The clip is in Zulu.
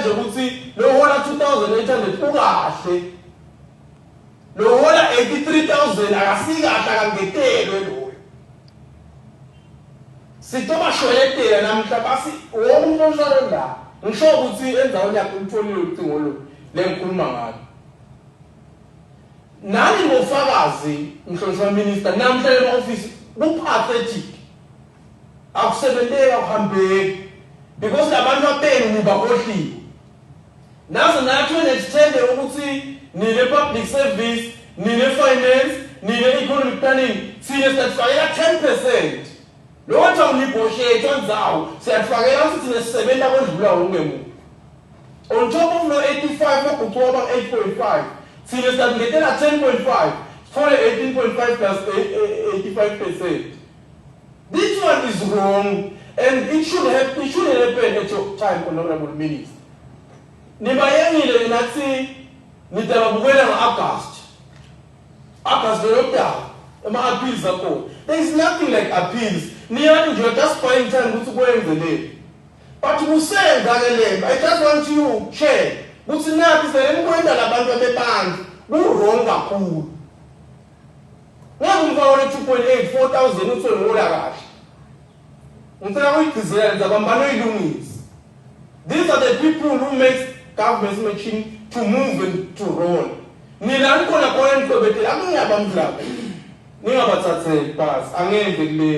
nje ukuthi lo hola 2800 ukahle, lo hola 83,000 akasikahle, akangetelwe loyo. Sitobashwelетela namhla basi wonke umuntu ohlala la. Ngisho ukuthi endzaweni yakhe ulutholile ucingo lo lengikhuluma ngalo. Nani ngofakazi, mhlonishwa minister, namhla ema-ofisi ku-pathetic, akusebenteki, akuhambeki, because labantu abenu nibakhohliwe. Naze nathi nextende ukuthi nine public service, nine finance, nine economic planning, sine siyatfakela 10%. Lokho awunegotiate ndzawo, siyatfakela ukuthi thina sisebenta kwedlula wonke muntu. On top of no 85 ogucuka ba 8.5, thina siyakungetela 10.5, sithole 18.5 plus 85%. This one is wrong and it should happen at your time, honorable minister. Nibayengile nathi nidababukela ngo-August. August lelo daba ema-appeals akhona. There is nothing like appeals. Niyani nje, you're just buying time ukuthi kwenze le. But kusenza ke lento. I just want you, chair, ukuthi nathi sele labantu abebantu ku-wrong kakhulu. Ngeke umfakele 2.8 4000 uthi uhola kahle. Ngicela kuyigcizelela ndaba banoyilungisa. These are the people who makes government's machine to move and to roll. Nina nikhona khona niqobetela akungiyabamdlaba. Ningabathatheli phasi, angenze kule.